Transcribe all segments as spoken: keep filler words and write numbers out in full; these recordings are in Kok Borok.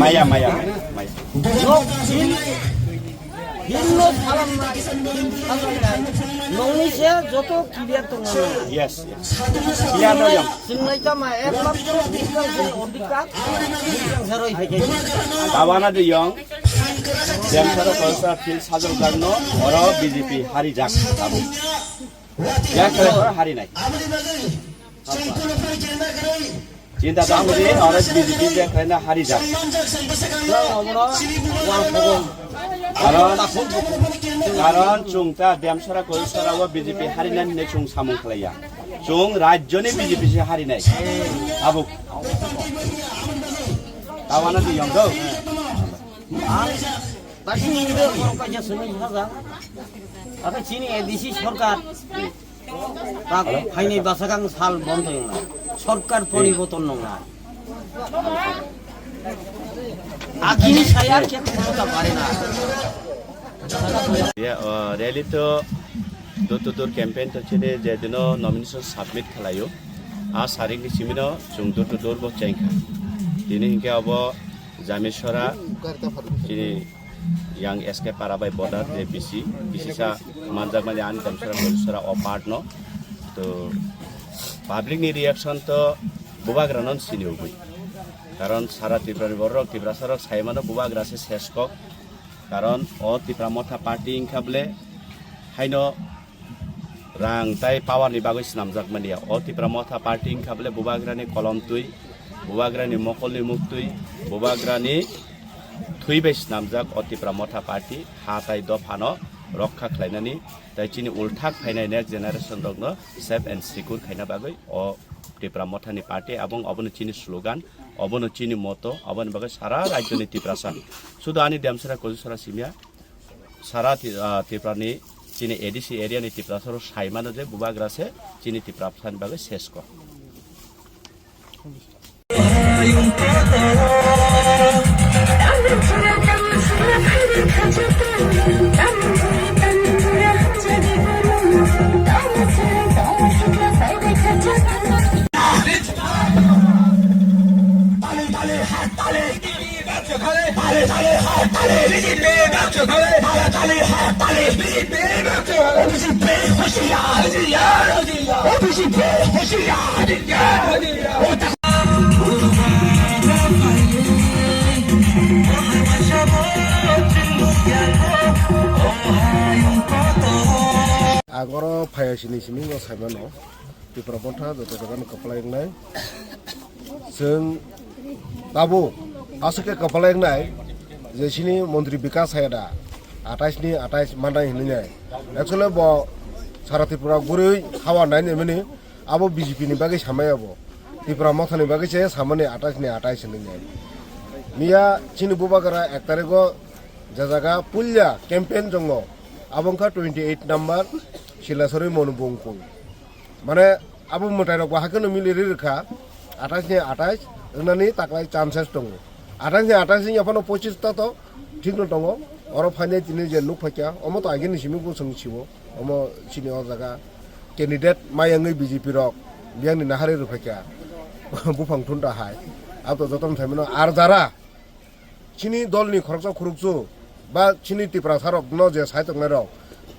Maya, maya, maya. Nok hin, hin no salam na, salam na. Nokni se joto clear tongo. Yes, yes. Clear no yang. Singnai tama ek lakh to bis lakh je odhikar, yang seroi phai. Tabana de yang. Demsara Kolsara field sajwk jak no, oro B J P hari jak. Abo. Yang kare hari nai. Chinta ta hudi, oro B J P je kare na hari jak. Karon, karon chwng ta Demsara Kolsara o B J P hari nai hinwi chwng samung khlaiya. Chwng rajyoni B J P se hari nai. Abo. Tabana de yang do. Ang, tak sini ini dia, orang kaja sini saja. Apa sini A D C sarkar? Tak, haini basakang sal bondo yang lain. Sarkar poriborton nong lain. Agini saya ke kota pare na. Ya, eh, rally to door to door campaign to chini je dino nomination submit khalayo. A saring ni simino chung door to door bo chengkha. Tini hinkhe abo Jameswara, chini yang S K Para bai border je B C, B C sa manjakmani ani Damsara Baliswara o part no. To public ni reaction to bubagra non sini ugui. Karon sara Tripura ni borok, Tiprasa rok sai mano bubagra se ses kok. Karon o Tipra Motha party wngkha bole haino rang tai power ni bagwi swnamjak mania. O Tipra Motha party wngkha bole bubagrani kolom twi, bubagrani mokolni muktwi, bubagrani thwi bai swnamjak o Tipra Motha party ha tai dophano rokha khlainani tai chini ulthak phainai next generation rokno safe and secure khaina bagwi o Tipra Mothani party abong obono chini slogan, obono chini moto, oboni bagwi sara rajyoni Tiprasa. Sudu ani Demsara Kojusara simya, sara Ti-, ah, Tiprani chini A D C area ni Tiprasa rok sai mano je bubagra se chini Tiprasa ni bagwi ses kok. Agoro phaya sini simi no saimano. Tipra Motha joto jagano kwplai wngnai. Chwng tabuk aswk khe kwplai wngnai je chini montri Bikas hai da atais ni atais manai hinwi nai. Actually bo sara Tripura gurui hawa nai ni mani abo B J P ni bagwi samai abo. Tipra Motha ni bagwi se samani atais ni atais hinwi nai. Miya chini bubagra ek tarikh o je jaga puila campaign tongo abo wngkha twenty eight number Silasori Monubongkul. Mane abo mwtai rok bo hakhe no mili ri rwkha, atais ni atais wngnani taklai chances tongo. Atais ni atais wngya phano pochis ta to thik no tongo. Oro phainai tini je nuk phaikha, omo to agini simi bo chwng siwo, omo chini o jaga candidate mayangwi B J P rok biyang ni nahari rw phaikha, buphang thunta hai. Abo to jotono thai mano. Ar jara chini dolni khoroksa khuruksu ba chini Tiprasa rokno je sai tongnai rok,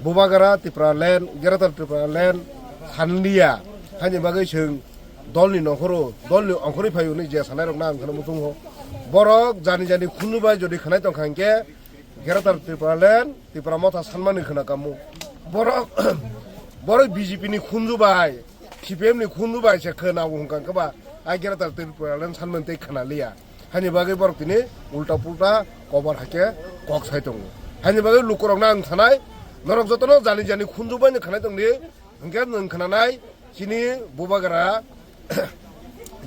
bubagra Tipraland, Greater Tipraland sanliya, haini bagwi chwng dolni nongkhoro, dolni ongkhorwi phaio hwnwi je sanai rokno ang kheno muchungo. Borok jani jani khunju bai jodi khanai tongkha hinkhe Greater Tipraland, Tipra Motha sanmani khna kamo. Borok, borok B J P ni khunju bai, C P M ni khunju bai se khna hwnka kaba, ai Greater Tipraland sanmani tei khna liya. Haini bagwi borok tini ulta pulta kobar haikhe kok sai tongo. Haini bagwi lukurokno ang sanai, Norok jotono jani jani khunju bai no khanai tongdi. Hwnkhe nwng khananai chini Bubagra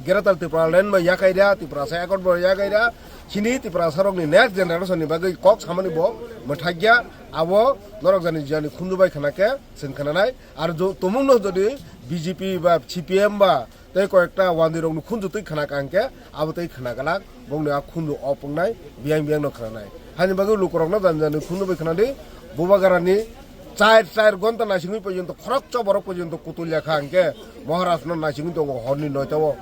Greater Tipraland bai yakaira, Tiprasa Accord bai yakaira, chini Tiprasarokni next generation ni bagwi kok samani bo mwthakya. Abo norok jani jani khunju bai khana khe chwng khananai. Ar jo-, tumungno jodi B J P ba C P M ba tei koyekta wandirokni khunju twi khna ka hwnkhe abo tei khna glak, bongni a khunju o pungnai, biyang biyangno khnanai. Haini bagwi lukurokno jani jani khunju bai khnadi, Bubagrani char char gonta naisingwi porjonto khoroksa borok porjonto kutulya kha hwnkhe Maharajno naisingwi tongo horni noita o.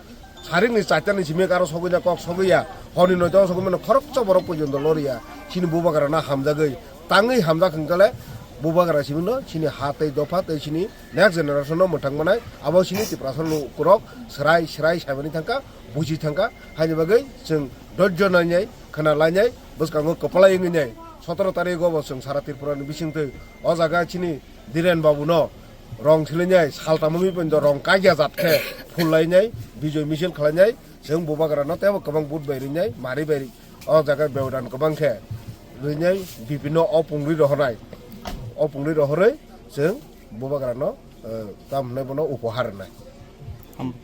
Saringni charta ni simi aro sogwi na kok sogwi ya, horni noita o sogwi mano khoroksa borok porjonto loriya. Chini Bubagrano hamjagwi, tangwi hamjak hwnkhe le Bubagra simi no chini ha tei dopha tei chini next generation no mwthang manai, abo chini Tiprasa lukurok swrai swrai saimani thangkha, buji thangkha, haini bagwi chwng dojjo nainai, khna lainai, bwskango kwplai wngwi nai. Sotoro tarikgo bo chwng sara Tripura ni bisingtwi o jaga chini Dhiren Babu no rong silainai, saltamo mi pon rong kagya jat khe phul lainai, bijoy misil khwlainai, chwng Bubagra no teibo kwbang vote bai rinai, mari bai o jaga beodan kwbang khe rinai, bipinno o pungrwi rohornai, o pungrwi rohorwi chwng Bubagrano, eh, tam hwnwi bono upohar rwnai. Ham-,